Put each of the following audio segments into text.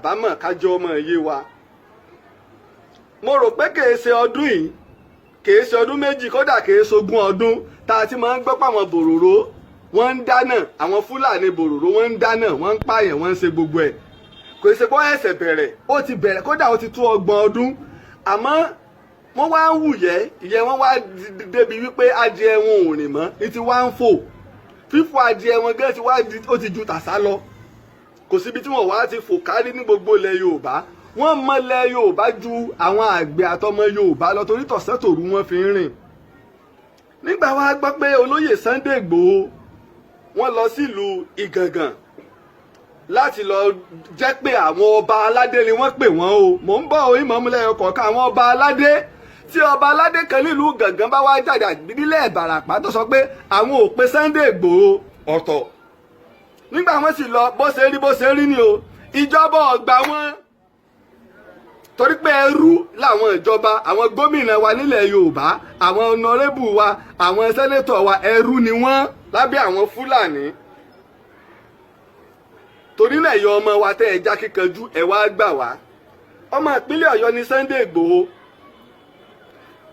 bá mọ̀ kájọ ọmọ yé wa. Mo rò pé kèé ṣe ọdún yìí, kèé ṣe ọdún méjì, kódà kèé ṣogún ọdún tá a ti máa ń gbọ́ pé àwọn bòròró wọ́n ń dáná, àwọn Fúlàní bòròró wọ́n ń dáná, wọ́n ń pààyàn, wọ́n ń ṣe gbogbo ẹ̀. Kò ṣe pé ẹsẹ̀ bẹ̀rẹ̀, ó ti bẹ̀rẹ̀, kódà ó ti tó 30 ọdún. Àmọ́ wọ́n wá ń wùyẹ́ ìyẹn, wọ́n wá débi wípé adìẹ wọn ò rìn mọ́ ní ti wá ń fò. Fífò adìẹ wọn gẹ́gẹ́ ti wá ó ti ju tàṣà lọ. Kò síbi tí wọ́n wá ti fò kárí ní gbogbo ilẹ̀ Yorùbá. Wọ́n mọ̀lẹ̀ Yorùbá ju àwọn àgbẹ̀ àtọmọ Yorùbá lọ, torí tọ̀sán tòru wọ́n fi ń rìn. Nígbà wá gbọ́ pé olóyè Sunday Igboho wọ́n lọ sílùú Ìgàngàn láti lọ jẹ́ pé àwọn ọba aládé ni wọ́n pè wọ́n o. Mò ń bọ̀ o, ìmọ̀ọ́múlẹ̀ kọ̀ọ̀kan àwọn ọba aládé. Tí ọba aládé kan nílùú Gàngán bá wá jáde àbílẹ̀ Ìbàràpá tó sọ pé àwọn ò pe Sunday Igboho, ọ̀tọ̀. Nígbà wọ́n sì lọ, bó ṣe rí bó ṣe rí ni o. Ìjọba ọgbà wọn, torí pé ẹrú làwọn ìjọba, àwọn gómìnà wa nílẹ̀ Yorùbá, àwọn honourable wa, àwọn senator wa, ẹrú ni wọ́n lábẹ́ àwọn Fúlàní. Torí náà, ẹ̀yọ ọmọ wa tẹ́ ẹ já kíkanjú, ẹ wá gbà wá. Ọmọ ìpínlẹ̀ Ọ̀yọ́ ní Sunday Igboho.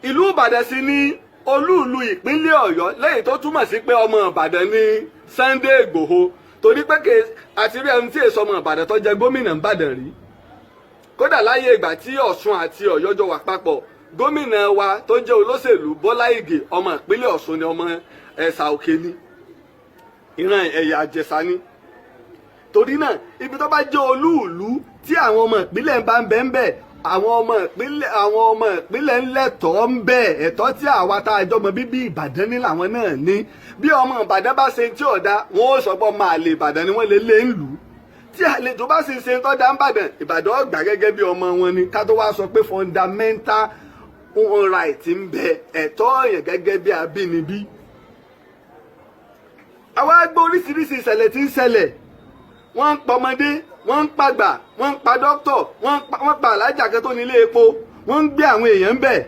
Ìlú Ìbàdàn sì ní olúùlú ìpínlẹ̀ Ọ̀yọ́, lẹ́yìn tó túmọ̀ sí pé ọmọ Ìbàdàn ní Sunday Igboho, torí pé àti rí ẹni tí èso ọmọ Ìbàdàn tó jẹ gómìnà Ìbàdàn rí. Kódà láyé ìgbà tí Ọ̀ṣun àti Ọ̀yọ́ jọ wà papọ̀, gómìnà wa tó jẹ́ olóṣèlú Bọ́lá Ìgè, ọmọ ìpínlẹ̀ Ọ̀ṣun ni, ọmọ Ẹ̀sà Òkè ni, ìran ẹ̀yà Àjẹsà ni. Torí náà, ibi tó bá jẹ́ olúùlú tí àwọn ọmọ ìpínlẹ̀ bá ń bẹ ń bẹ, àwọn ọmọ ìpínlẹ̀ ńlẹ̀tọ́ ń bẹ. Ẹ̀tọ́ tí àwa tá a jọmọ bíbí Ìbàdàn ní làwọn náà ní. Bí ọmọ Ìbàdàn bá ṣe tí ọ̀dà, wọn ó sọ pé ọmọ àlè Ìbàdàn ni, wọ́n lè lé ń lù ú. Tí àlejò bá sì ṣe tọ́ da ń bàdàn, Ìbàdàn ọgbà gẹ́gẹ́ bí ọmọ wọn ni. Ká tó wá sọ pé fundamental right ń bẹ, ẹ̀tọ́ yẹn gẹ́gẹ́ bí abínibí. Àwa gbọ́ oríṣiríṣi ìṣẹ̀lẹ̀ tí ń ṣẹlẹ̀. Wọ́n ń pa ọmọdé, wọ́n ń pàgbà, wọ́n ń pa dókítọ̀, wọ́n pa alájà kan tó nílé epo, wọ́n ń gbé àwọn èèyàn ń bẹ̀.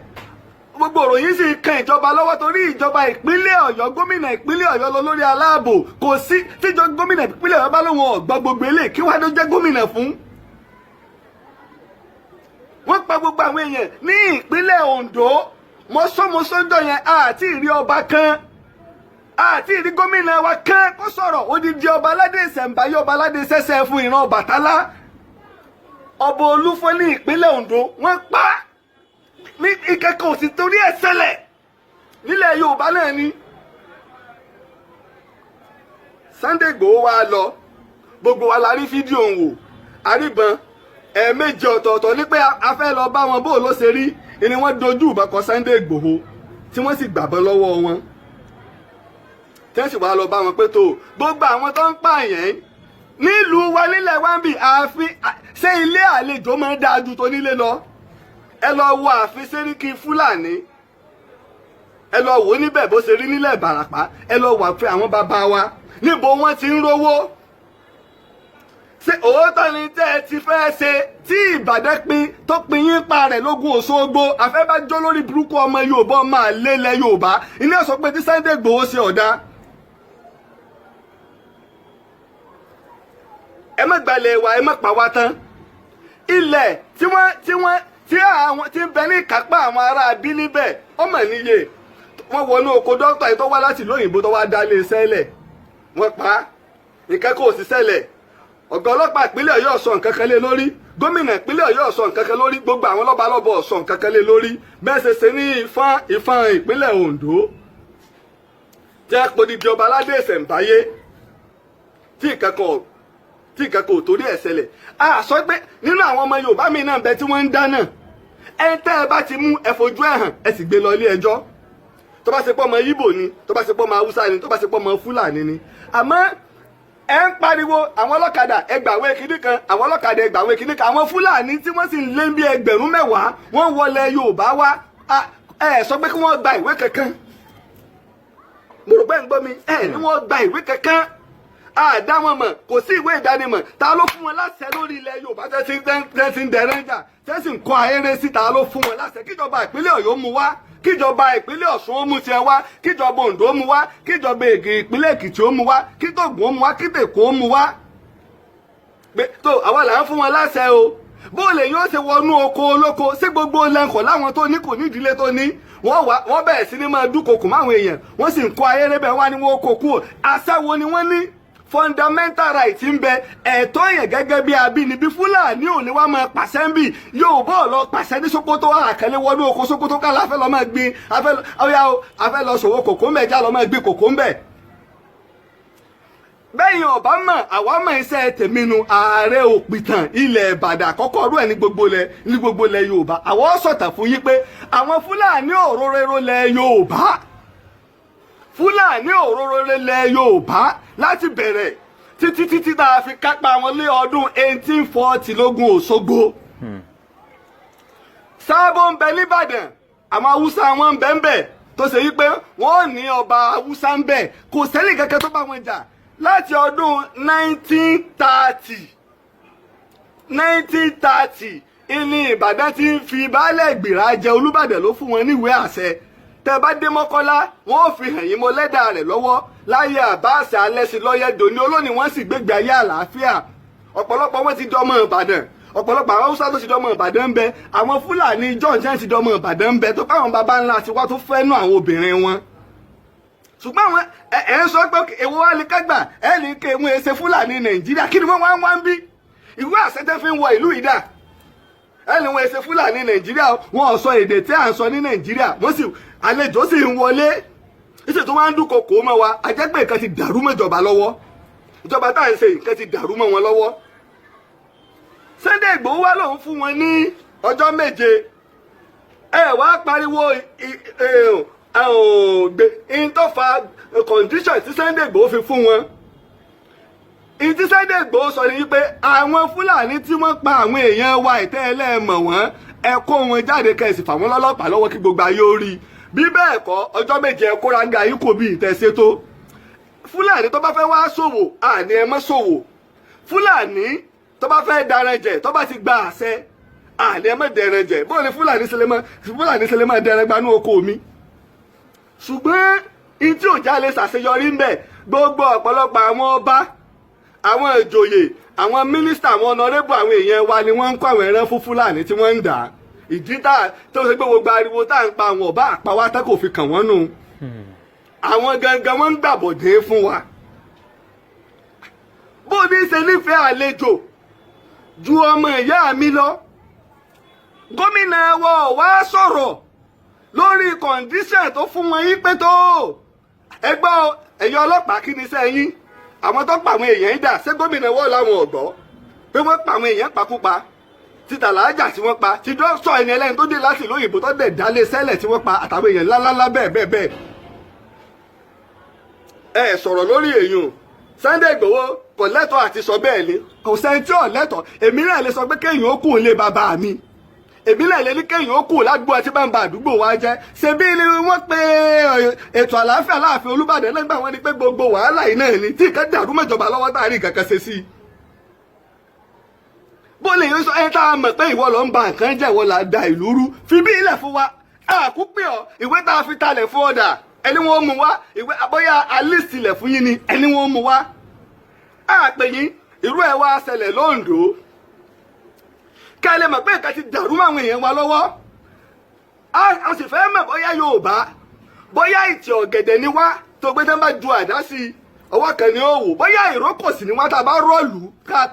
Gbogbo òròyìn sì kan ìjọba lọ́wọ́, torí ìjọba ìpínlẹ̀ Ọ̀yọ́, gómìnà ìpínlẹ̀ Ọ̀yọ́ lọ lórí aláàbò. Kò sí tíjọ gómìnà ìpínlẹ̀ Ọ̀yọ́ bá lóun ọ̀gbọ́ gbogbo eléyìí, kí wàá ló jẹ́ gómìnà fún. Wọ́n pa gbogbo àwọn èèyàn ní ìpínlẹ̀ Ondo. Mọ́sọ́mọ́sọ́jọ́ yẹn, àti ìrí ọba kan, àti ìrí gómìnà wa kan kó sọ̀rọ̀. Odidi ọba aládé ìṣẹ̀ǹbáyé, ọba aládé sẹ́sẹ́ fún ìran Ọbàtálá, ọba Olúfọ́n ní ìpínlẹ̀ Ondo, wọ́n pa ní ìkẹ́kọ̀ọ́ òsì torí ẹ̀ ṣẹlẹ̀ nílẹ̀ Yorùbá náà ni. Sunday Igboho wá lọ, gbogbo wa la rí fídíò ń wò àríbọn. Ẹ̀ẹ̀mejì ọ̀tọ̀ọ̀tọ̀ ní pé a fẹ́ lọ bá wọn, bó ló ṣe rí ni wọ́n dojú ìbọn kọ Sunday Igboho, tí wọ́n sì gbàbọn lọ́wọ́ wọn, tí wọ́n sì wá lọ bá wọn pé tó gbogbo àwọn tó ń pààyàn nílùú wa nílẹ̀ wa ń bì. Ààfin, ṣé ilé àlejò máa ń dáa ju tó nílé lọ? Ẹ lọ wo ààfin Sẹ́ríkì Fúlàní, ẹ lọ wò níbẹ̀ bó ṣe rí nílẹ̀ Ìbàràpá. Ẹ lọ wà fún àwọn bàbá wa, níbo wọ́n ti ń rówó? Ṣé òótọ́ ni tẹ́ ẹ ti fẹ́ ṣe tí Ìbàdàn pin tó pin yín pa rẹ̀ lógún Òṣogbo? Àfẹ́bájọ́ lórí burúkú ọmọ Yorùbá, ọmọ àlè ilẹ̀ Yorùbá ilé sọ pé tí Sunday Igboho ṣe ọ̀dà. Ẹ má gbalẹ̀ wa, ẹ má pa wá tán. Ilẹ̀ tí wọ́n tí wọ́n tí àwọn tí ń bẹ ní ìkápá àwọn ará bí níbẹ̀, ọmọ níye wọ́n wọnú oko dókítà yìí tó wá láti ìlú òyìnbó tó wá dá ilé iṣẹ́ lẹ̀, wọ́n pa á. Nǹkan kò sì ṣẹlẹ̀. Ọ̀gá ọlọ́pàá ìpínlẹ̀ Ọ̀yọ́ sọ nǹkan kan lé lórí, gómìnà ìpínlẹ̀ Ọ̀yọ́ sọ nǹkan kan lórí, gbogbo àwọn lọ́balọ́bọ̀ sọ nǹkan kan lé lórí. Bẹ́ẹ̀ ṣe ṣe ní Ìfọ̀n, Ìfọ̀n ìpínlẹ̀ Oǹdó, tí a pòdìdì ọba aládé ìṣẹ̀ǹbáyé, tí nǹkan kan ò torí ẹ̀ ṣẹlẹ̀. A sọ pé nínú àwọn ọmọ Yorùbá mi náà bẹ tí wọ́n ń dáná. Ẹ tẹ́ ẹ bá ti mú, ẹ fojú ẹ̀ hàn, ẹ sì gbé lọ ilé ẹjọ́. Tó bá ṣe pọ́ ọmọ Ìgbò ni, tó bá ṣe pọ́ ọmọ Haúsá ni, tó bá ṣe pọ́ ọmọ Fúlàní ni. Àmọ́ ẹ ń pariwo àwọn ọlọ́kadà ẹgbàwé kìíní kan, àwọn ọlọ́kadà ẹgbàwé kìíní kan, àwọn Fúlàní tí wọ́n sì ń lé bí 10,000 wọ́n wọlé Yorùbá wá. Ẹ sọ pé kí wọ́n gba ìwé kankan. Mo rò pé ń gbọ́ mi. Ẹ ní wọ́n gba ìwé kankan, àdá wọn mọ̀, kò sí ìwé ìdánimọ̀. Ta ló fún wọn láṣẹ lórí ilẹ̀ Yorùbá tẹ́sí ń dẹrẹ́jà, tẹ́sí ń kọ́ ayéré sí? Ta ló fún wọn láṣẹ? Kíjọba ìpínlẹ̀ Ọ̀yọ́ mú wá, kíjọba ìpínlẹ̀ Ọ̀ṣun ó mú tiẹ̀ wá, kíjọba Oǹdó ó mú wá, kíjọba ìpínlẹ̀ Èkìtì ó mú wá, kí tÒgùn ó mú wá, kí tÈkó ó mú wá. Pé tó àwa là ń fún wọn láṣẹ o. Bó lè yóò ṣe wọnú oko olóko sí gbogbo lẹ́ńkọ̀ láwọn tó ní kò ní ìdílé tó ní, wọ́n wá wọ́n bẹ̀rẹ̀ sí ní máa dúnkokò máwọn èèyàn, wọ́n sì ń kó ayéré bẹ́ẹ̀ wá ní wọ́n kó kúrò. Àṣà wo ni wọ́n ní? Fundamental right ń bẹ, ẹ̀tọ́ yẹn gẹ́gẹ́ bí abínibí. Fúlàní ò ní wá máa pàṣẹ ń bì. Yóò bọ́ lọ pàṣẹ ní Sókótó, àkàlẹ́ wọnú oko Sókótó ká la fẹ́ lọ máa gbin, afẹ́ lọ ṣòwò kòkó ń bẹ̀, já lọ máa gbin kòkó ń bẹ̀. Bẹ́yìn ọ̀bá mọ̀, àwa mọ̀. Iṣẹ́ tèmi nu, ààrẹ òpìtàn ilẹ̀ Ìbàdàn àkọ́kọ́ ọdún ẹ̀ ní gbogbo ilẹ̀ Yorùbá. Àwọn sọ̀tàn fún yín pé àwọn Fúlàní òróró lẹ̀ Yorùbá, Fúlàní òróró lẹ̀ Yorùbá láti bẹ̀rẹ̀ títí títí tá a fi kápá wọn lé ọdún 1840 lógún Òṣogbo. Sábò ń bẹ nìbàdàn, àwọn Haúsá wọn ń bẹ ń bẹ, tó ṣe wípé wọ́n ní ọba Haúsá ń bẹ, kò sẹ́ni kankan tó bá wọn jà láti ọdún 1930. 1930 ìní Ìbàdàn ti ń fi baálẹ̀ Ìgbìrà jẹ. Olúbàdàn ló fún wọn níwèé àṣẹ. Tẹ bá dé Mọ́kọ́lá, wọ́n ò fi hàn yín, mọ́ lẹ́dà rẹ̀ lọ́wọ́ láyé Àbáàsì alẹ́sìn lọ́yẹ̀ dòní olónìí. Wọ́n sì gbégbé ayé àlàáfíà. Ọ̀pọ̀lọpọ̀ wọn ti dọmọ Ìbàdàn. Ọ̀pọ̀lọpọ̀ àwọn Haúsá tó ti dọmọ Ìbàdàn ń bẹ, àwọn Fúlàní Johnson ti dọmọ Ìbàdàn ń bẹ, tó báwọn baba ńlá ti wá tó fẹ́ nú àwọn obìnrin wọn. Ṣùgbọ́n àwọn ẹ ẹ ń sọ pé èwo wá ní kágbà ẹ ní kí wọn ṣe Fúlàní Nàìjíríà. Kí ni wọ́n wá ń wá ń bí? Ìwé àṣẹ tẹ́ fi ń wọ ìlú yìí dà? Ẹ ní wọn ṣe Fúlàní Nàìjíríà, wọn ò sọ èdè tí à ń sọ ní Nàìjíríà, wọ́n sì àlejò sì ń wọlé ìṣe tó wá ń dúnkokò mọ́ wa. Àjẹpẹ́ nǹkan ti dàrú mọ́ ìjọba lọ́wọ́. Ìjọba tá à ń ṣe, nǹkan ti dàrú mọ́ wọn lọ́wọ́. Sunday Igboho wá lòun fún wọn ní ọjọ́ 7. Ẹ wá pariwo in tó fa condition tí Sunday Igboho fi fún wọn. Ìyí tí Sunday Igboho sọ ni wípé àwọn Fúlàní tí wọ́n pa àwọn èèyàn wa, ìtẹ́ ẹlẹ́mọ̀ wọ́n, ẹ kó wọn jáde, kẹ́ sì fà wọ́n lọ́lọ́pàá lọ́wọ́ kí gbogbo ayé ó rí. Bí bẹ́ẹ̀ kọ́, ọjọ́ 7, ẹ kóra ń ga yín kò bí ìtẹ̀sẹ̀ tó. Fúlàní tó bá fẹ́ wá ṣòwò, àní ẹ má ṣòwò. Fúlàní tó bá fẹ́ daran jẹ, tó bá ti gba àṣẹ, àní ẹ má dẹran jẹ. Bóyá ni Fúlàní ṣe lè má dẹran gbanú oko mi? Ṣùgbọ́n in tí òjá lè ṣàṣeyọrí ń bẹ̀, gbogbo ọ̀pọ̀lọpọ̀ àwọn ọba, àwọn ìjòyè, àwọn mínísítà, àwọn honourable, àwọn èèyàn wa ni wọ́n ń kó àwọn ẹran fún Fúlàní tí wọ́n ń dà á. Ìdí tá tó ṣe pé gbogbo ariwo tá à ń pa, àwọn ọba àpawátá kò fi kàn wọ́n nù. Àwọn gangan wọ́n ń gbàbọ̀dé fún wa. Bó ní ṣe nífẹ̀ẹ́ àlejò ju ọmọ ìyá mi lọ. Gómìnà wa wá sọ̀rọ̀ lórí condition tó fún wọn yín pé tó ẹgbọ́ ẹ̀yọ́ ọlọ́pàá, kí ni iṣẹ́ yín? Àwọn tó pa àwọn èèyàn yín dà? Ṣé gómìnà wọ́n làwọn ọ̀gbọ́ pé wọ́n pa àwọn èèyàn pakúpa? Ti tàlàájà tí wọ́n pa, ti dókítà ẹni ẹlẹ́ni tó dé láti ìlú òyìnbó tó dẹ̀ dálé sẹ́lẹ̀ tí wọ́n pa, àtàwọn èèyàn ńláńlá bẹ́ẹ̀ bẹ́ẹ̀ bẹ́ẹ̀, ẹ sọ̀rọ̀ lórí èèyàn. Sunday Igboho kò lẹ́tọ̀ọ́ àti sọ bẹ́ẹ̀ ni. Kò sẹ́ni tí ò lẹ́tọ̀ọ́. Èmi náà lè sọ pé kéèyàn ó kù lé bàbá mi, èmi náà lè ní kéèyàn ó kù ládùúgbò àti bá ń ba àdúgbò wa jẹ́. Ṣebí ni wọ́n pe ètò àlàáfíà láàfin Olúbàdàn lẹ́gbàá wọn ni pé gbogbo wàhálà yìí náà ni tí nǹkan dàrú mọ́jọba lọ́wọ́ tá a rí nǹkan kan ṣe sí i. Bó lè sọ ẹ tá a mọ̀ pé ìwọ ló ń ba nǹkan jẹ́, ìwọ là da ìlú rú, fi bí ilẹ̀ fún wa, àkú pé ọ ìwé tá a fi talẹ̀ fún ọ̀dà, ẹni wọ́n mú wá ìwé àbóyá alist ilẹ̀ fún yín ni ẹni wọ́n mú wá àpè yín. Irú ẹ̀ wá ṣẹlẹ̀ lóńdó, ká lè mọ̀ pé nǹkan ti dàrú mọ́ àwọn èèyàn wa lọ́wọ́. A sì fẹ́ mọ̀ bóyá Yorùbá, bóyá ìtì ọ̀gẹ̀dẹ̀ ni wá tó gbé tán bá ju àdá sí i, ọwọ́ kan ni ó wò, bóyá ìrókò sì ni wá tá a bá rọ́ọ̀lù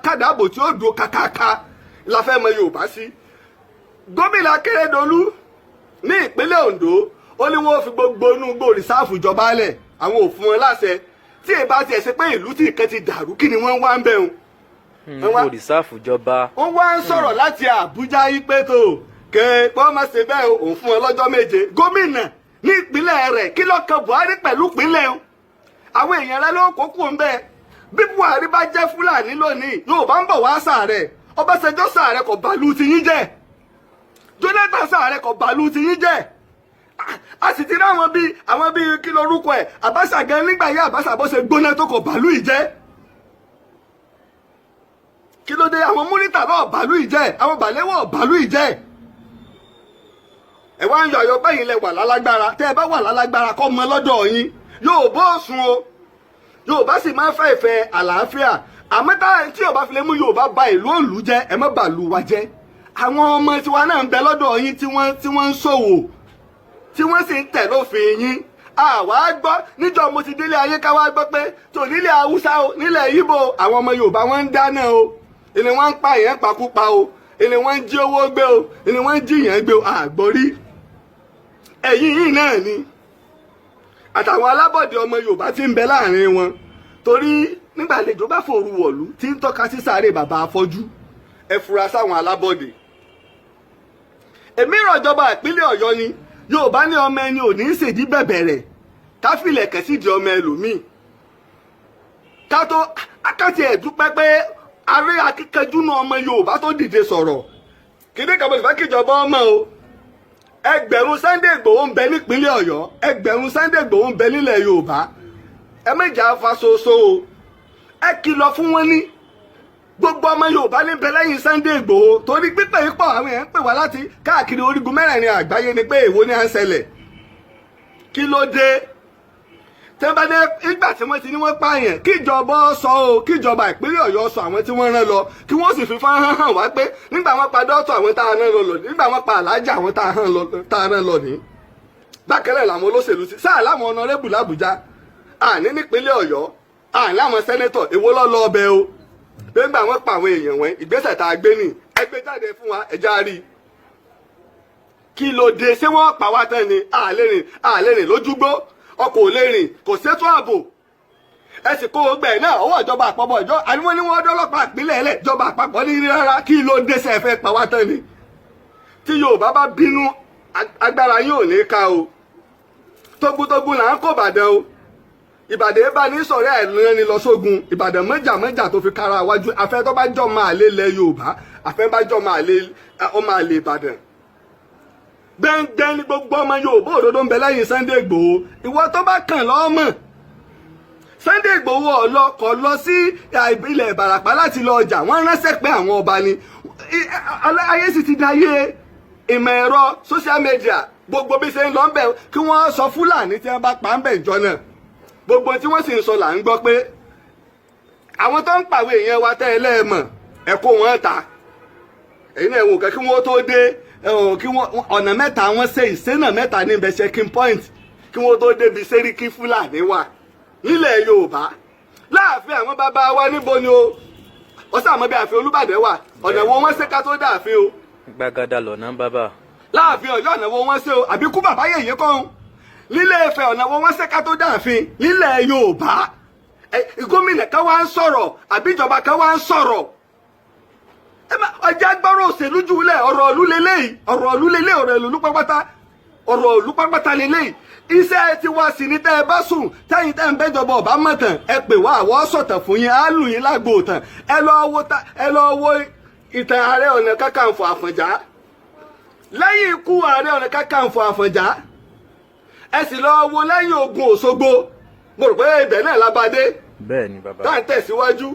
kádàbò tí ó dùn kàkàkà la fẹ́ mọ Yorùbá sí. Gómìnà Akérédolú ní ìpínlẹ̀ Ondo, ó ní wọ́n fi gbogbo inú igbó reserve ìjọba lẹ̀, àwọn ò fún wọn láṣẹ. Tí èyí bá tiẹ̀ ṣe pé ìlú tí nǹkan ti dàrú, kí ni wọ́n wá ń bẹ̀rùn? Wọ́n reserve ìjọba. Wọ́n wá ń sọ̀rọ̀ láti Àbújá yí pé tó ké wọ́n má ṣe bẹ́ẹ̀, òun fún wọn lọ́jọ́ 7. Gómìnà ní ìpínlẹ̀ rẹ̀, kí ló kan Buhari pẹ̀lú ìpínlẹ̀ o? Àwọn èèyàn rẹ̀ ló kó kú ń bẹ́ẹ̀. Bí Buhari bá jẹ́ Fúlàní lónìí, Yorùbá ń bọ̀ wá sàárẹ̀. Ọbásanjọ́ sàárẹ̀, kò bàlú ti yín jẹ́. Jonathan sàárẹ̀, kò bàlú ti yín jẹ́. A sì ti rí àwọn bíi kí lorúkọ ẹ̀, Abacha gan, nígbà yá Abacha, bó ṣe gbóná tó, kò bàlú ìjẹ́. Kí ló dé? Àwọn Múrítà náà bàlú ìjẹ́, àwọn Bàlẹ́wọ̀ bàlú ìjẹ́. Ẹ wá ń yọ àyọ pé yín lẹ wà lálágbára. Tẹ́ ẹ bá wà lálágbára, kọ́ mọ lọ́dọ̀ yín. Yóò bó sùn o. Yorùbá sì máa ń fẹ́ ìfẹ́ àlàáfíà. Àmọ́ táyà tí ó bá fi lè mú Yorùbá ba ìlú òǹlú jẹ́, ẹ má bàlú wa jẹ́. Àwọn ọmọ tiwa náà ń bẹ lọ́dọ̀ yín tí wọ́n ń ṣòwò, tí wọ́n sì ń tẹ̀ lófin yín. Àwa gbọ́ níjọ́ mo ti délé ayé, ká wá gbọ́ pé tò nílẹ̀ Haúsá o, nílẹ̀ Ìgbò, àwọn ọmọ Yorùbá wọ́n ń dáná o, ìní wọ́n ń pa èèyàn pakúpa o, ìní wọ́n ń jí owó gbé o, ìní wọ́n ń jí èèyàn gbé o. Àgbọ̀rí ẹ̀yìn yìí náà ni àtàwọn alábọ̀dé ọmọ Yorùbá tí ń bẹ láàrin wọn, torí nígbà àlejò bá fòru wọ̀lú tí ń tọ́ka sí sáré bàbá afọ́jú, ẹ fura sáwọn alábọ̀dé. Èmi rọ̀jọba ìpínlẹ̀ Ọ̀yọ́ ni. Yorùbá ní ọmọ ẹni ò ní í ṣèdí bẹ̀bẹ̀ rẹ̀ káfílẹ̀ kẹ̀sídìí ọmọ ẹlòmíì. Ká tó akáti ẹ̀ dúpẹ́ pé aré akíkanjú náà, ọmọ Yorùbá tó dìde sọ̀rọ̀ kíní kan. Mo sì fẹ́ kíjọba ọmọ o, ẹgbẹ̀rún Sunday Igboho ń bẹ nípínlẹ̀ Ọ̀yọ́, ẹgbẹ̀rún Sunday Igboho ń bẹ nílẹ̀ Yorùbá. Ẹ méjì afasoso o, ẹ kìlọ̀ fún wọn ní gbogbo ọmọ Yorùbá ní bẹ lẹ́yìn Sunday Igboho, torí pípẹ́ yìí pọ̀. Àwọn èèyàn ń pè wá láti káàkiri orígun mẹ́rẹ̀ẹ̀rin àgbáyé ni pé èwo ni à ń ṣẹlẹ̀, kí ló dé? Tẹ́ bá dé ìgbà tí wọ́n ti ní wọ́n pààyàn, kíjọba sọ o, kíjọba ìpínlẹ̀ Ọ̀yọ́ sọ àwọn tí wọ́n rán lọ, kí wọ́n sì fi fọ́nrán hàn wá pé nígbà wọ́n pa dọ́tọ̀ àwọn tá a rán lọ, nígbà wọ́n pa alájà àwọn tá a rán lọ ní. Bákẹ́lẹ̀ làwọn olóṣèlú sí sáà láwọn honourable làbújá, àní nípínlẹ̀ Ọ̀yọ́, àní láwọn senator, èwo lọ́ lọ ọbẹ̀ o? Pé nígbà wọ́n pa àwọn èèyàn wọn, ìgbésẹ̀ tá a gbé nì, ẹ gbé jáde fún wa, ẹja rí i. Kí ló dé? Ṣé wọ́n pa wá tán ni? Àlè rìn, àlè rìn lójúgbó, ọkọ̀ ò lè rìn, kò sétò ààbò. Ẹ sì kó gbẹ náà ọwọ́ ìjọba àpapọ̀ ìjọ àní wọ́n ní wọ́n dọ́lọ́pàá ìpínlẹ̀ ẹlẹ̀, ìjọba àpapọ̀ ní rárá. Kí ló dé? Ṣe ẹ fẹ́ pa wá tán ni? Tí Yorùbá bá bínú, agbára yín ò ní ká o. Tógúntógún là ń kó Ìbàdàn o. Ìbàdàn bá ní sọ̀rọ̀ ẹ̀ lọ́ni lọ sógun. Ìbàdàn mọ́jà mọ́jà tó fi kára wájú. Afẹ́ tó bá jọ máa lé lẹ̀ Yorùbá, afẹ́ bá jọ máa lé ọmọ àlè Ìbàdàn gbẹ́ngbẹ́ng ní gbogbo ọmọ Yorùbá òdodo ń bẹ lẹ́yìn Sunday Igboho. Ìwọ tó bá kàn lọ́mọ̀, Sunday Igboho ọ̀lọ́ kọ̀ lọ sí ilẹ̀ Ìbàràpá láti lọ ọjà. Wọ́n ránṣẹ́ pé àwọn ọba ni. Ayé sì ti dayé ìmọ̀ ẹ̀rọ, social media, gbogbo bí ṣe ń lọ ń bẹ̀, kí wọ́n sọ Fúlàní tí wọ́n bá pa ń bẹ̀ ìjọ náà. Gbogbo tí wọ́n sì ń sọ là ń gbọ́ pé àwọn tó ń pàwé èèyàn wa tẹ́ ẹ lẹ́ẹ̀mọ̀ ẹ kó wọn ta. Èyí náà wò kẹ́ kí wọ́n tó dé, kí wọ́n ọ̀nà mẹ́ta, wọ́n ṣe ìṣẹ́nà mẹ́ta níbẹ̀, checking point, kí wọ́n tó débi Sẹ́ríkí Fúlàní wà nílẹ̀ Yorùbá láàfin àwọn bàbá wa. Níbo ni o? Ó sàmọ́ bí ààfin Olúbàdàn wà, ọ̀nà wo wọ́n ṣe ká tó dáàfin o? Gbàgádà lọ́nà bàbá. Láàfin Ọ̀yọ́, ọ̀nà wo wọ́n ṣe o? Àbí kú bàbá yèyé kọ́ nílé Ifẹ̀, ọ̀nà wo wọ́n ṣe ká tó dáàfin nílẹ̀ Yorùbá? Gómìnà kan wá ń sọ̀rọ̀, àbí ìjọba kan wá ń sọ̀rọ̀, ọjà gbọ́rọ̀ òṣèlú jùlẹ̀. Ọ̀rọ̀ ìlú lélẹ́yìí, ọ̀rọ̀ ìlú lélẹ́yìí, ọ̀rọ̀ ìlú pápátá, ọ̀rọ̀ ìlú pápátá lélẹ́yìí. Iṣẹ́ tiwa sì ní tẹ́ ẹ bá sùn, tẹ́yìn tẹ́ ń bẹ́jọba ọ̀bá mọ̀tàn, ẹ pè wá, àwọ̀ sọ̀tàn fún yín, á lù yín lágbo tàn. Ẹ lọ wo ìtàn Ààrẹ Ọ̀nà Kakanfò Àfọ̀njá lẹ́yìn ikú Ààrẹ Ọ̀nà Kakanfò Àfọ̀njá. Ẹ sì lọ wo lẹ́yìn ogun Òṣogbo. Mo rò pé ibẹ̀ náà lábàdé. Bẹ́ẹ̀ ni, bàbá. Tá à ń tẹ̀síwájú,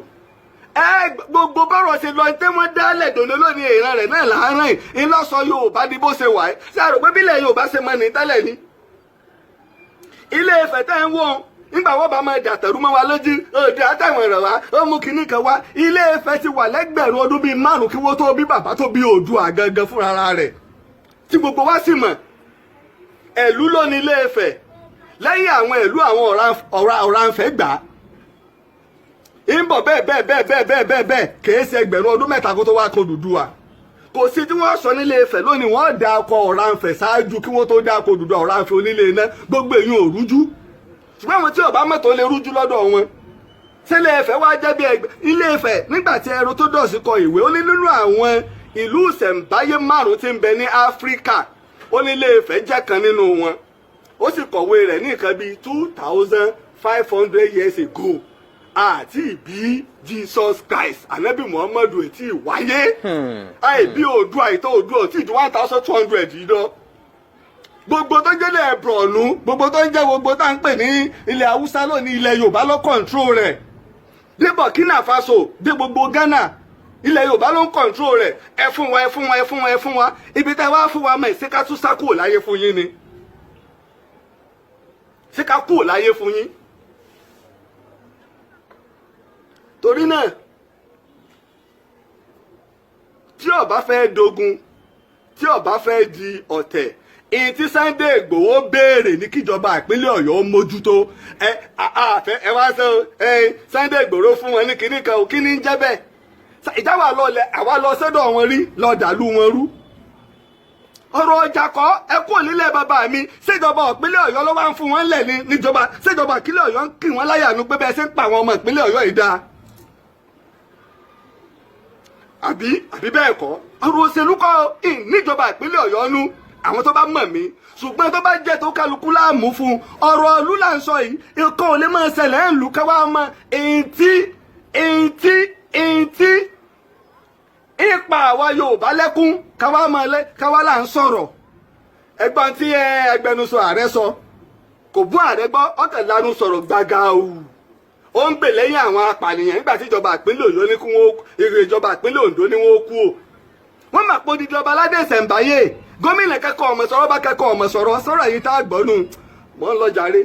ẹ gbogbo bọ́rọ̀ ṣe lọ tẹ́ wọ́n dálẹ̀ dòdò lónìí, ìran rẹ̀ náà láàárín ńlọ́sọ Yorùbá di bó ṣe wà. Ẹ́ ṣe àrò pé bílẹ̀ Yorùbá ṣe mọ́ ní tẹ́lẹ̀ ni? Ilé Ifẹ̀ tẹ́ ń wọ́n nígbà wọ́n bá máa dàtẹ̀rú mọ́ wa lójú, òde àtàwọn ẹ̀rọ wa ó mú kinní kan wá. Ilé Ifẹ̀ ti wà lẹ́gbẹ̀rún ọdún bíi 5 kí wọ́n tó bí bàbá tó bí Oòduà gangan fúnra rẹ̀, tí gbogbo wa sì mọ̀. Ẹ̀lú ló ní Ilé Ifẹ̀. Lẹ́yìn àwọn ìlú, àwọn Ọ̀rànfẹ̀ gbà á ń bọ̀ bẹ́ẹ̀ bẹ́ẹ̀ bẹ́ẹ̀ bẹ́ẹ̀ bẹ́ẹ̀ bẹ́ẹ̀ bẹ́ẹ̀. Kìí ṣe ẹgbẹ̀rún ọdún 3 kó tó wá kan Odùduwà. Kò sí tí wọ́n sọ nílé Ifẹ̀ lónìí, wọ́n da ọkọ̀ Ọ̀rànfẹ̀ ṣáájú kí wọ́n tó dá ọkọ̀ Odùduwà. Ọ̀rànfẹ̀ onílé iná, gbogbo èyí ò rújú, ṣùgbọ́n àwọn tí ò bá mọ̀tò lè rújú lọ́dọ̀ wọn. Sílé Ifẹ̀ wá jẹ́ bí ẹgbẹ́ Ilé Ifẹ̀ nígbà tí Herodotus kọ ìwé, ó ní nínú àwọn ìlú ìṣẹ̀ǹbáyé 5 tí ń bẹ ní Áfíríkà, ó ní Ilé Ifẹ̀ jẹ́ kan nínú wọn. Ó sì kọ̀wé rẹ̀ ní nǹkan bíi 2500 years ago. Àti ìbí Jesus Christ, Anabi Muhammadu ètí ìwáyé, àìbí Oòduà, ìtọ́ Oòduà tí ju 1200 yìí lọ. Gbogbo tó jẹ́ ilẹ̀ Borno, gbogbo tó ń jẹ́ gbogbo tá à ń pè ní ilẹ̀ Haúsá lónìí, ilẹ̀ Yorùbá ló control rẹ̀. Dé Burkina Faso, dé gbogbo Ghana, ilẹ̀ Yorùbá ló ń control rẹ̀. Ẹ fún wa, ẹ fún wa, ẹ fún wa, ẹ fún wa. Ibi tá ẹ wá fún wa mọ̀, ṣé ká tún sá kúrò láyé fún yín ni? Ṣé ká kúrò láyé fún yín? Torí náà ó bá fẹ́ dogun, tí ó bá fẹ́ di ọ̀tẹ̀, ìyìn tí Sunday Igboho béèrè ní kíjọba ìpínlẹ̀ Ọ̀yọ́ ó mójútó. Ẹ àfẹ ẹ wá sọ ẹ Sunday Igboho fún wọn ní kinní kan ò, kí ní ń jẹ́ bẹ́ẹ̀? Ìjáwá lọlẹ̀ àwa lọ sọ́dọ̀ wọn rí lọ dàlú wọn rú. Ọ̀rọ̀ ọjà kọ́, ẹ kúrò nílẹ̀ bàbá mi. Ṣèjọba ìpínlẹ̀ Ọ̀yọ́ ló wá ń fún wọn lẹ̀ ní níjọba? Ṣèjọba ìpínlẹ̀ Ọ̀yọ́ ń kì wọ́n láyà nu pé bẹ́ẹ̀ ṣe ń pa àwọn ọmọ ìpínlẹ̀ Ọ̀yọ́ yìí dáa, àbí bẹ́ẹ̀ kọ́? Ọ̀rọ̀ òṣèlú kọ́, níjọba ìpínlẹ̀ Ọ̀yọ́ nú àwọn tó bá mọ̀ mí, ṣùgbọ́n tó bá jẹ́ tó kálukú láàmú fún ọ̀rọ̀ ìlú là ń sọ yìí. Nǹkan ò lè máa ṣẹlẹ̀ ń lù káwá mọ èyí tí ipa àwa Yorùbá lẹ́kún, káwá mọ lẹ́ káwá là ń sọ̀rọ̀. Ẹgbọ́n tí ẹgbẹnusọ ààrẹ sọ, kò bú ààrẹ gbọ́, ọ̀tẹ̀ lanu sọ̀rọ̀ gbàgà òwú. Ó ń gbè lẹ́yìn àwọn apànìyàn nígbà tí ìjọba ìpínlẹ̀ Ọ̀yọ́ ní kí wọ́n, ìjọba ìpínlẹ̀ Oǹdó ní wọ́n kú o. Wọ́n mà pọ̀ dídí ọba aládé ìṣẹ̀ǹbáyé, gómìnà kẹ́kọ̀ọ́ ọmọ sọ̀rọ̀, bá kẹ́kọ̀ọ́ ọmọ sọ̀rọ̀ sọ̀rọ̀ yìí tá a gbọ́ nù mọ́ ń lọ jàre.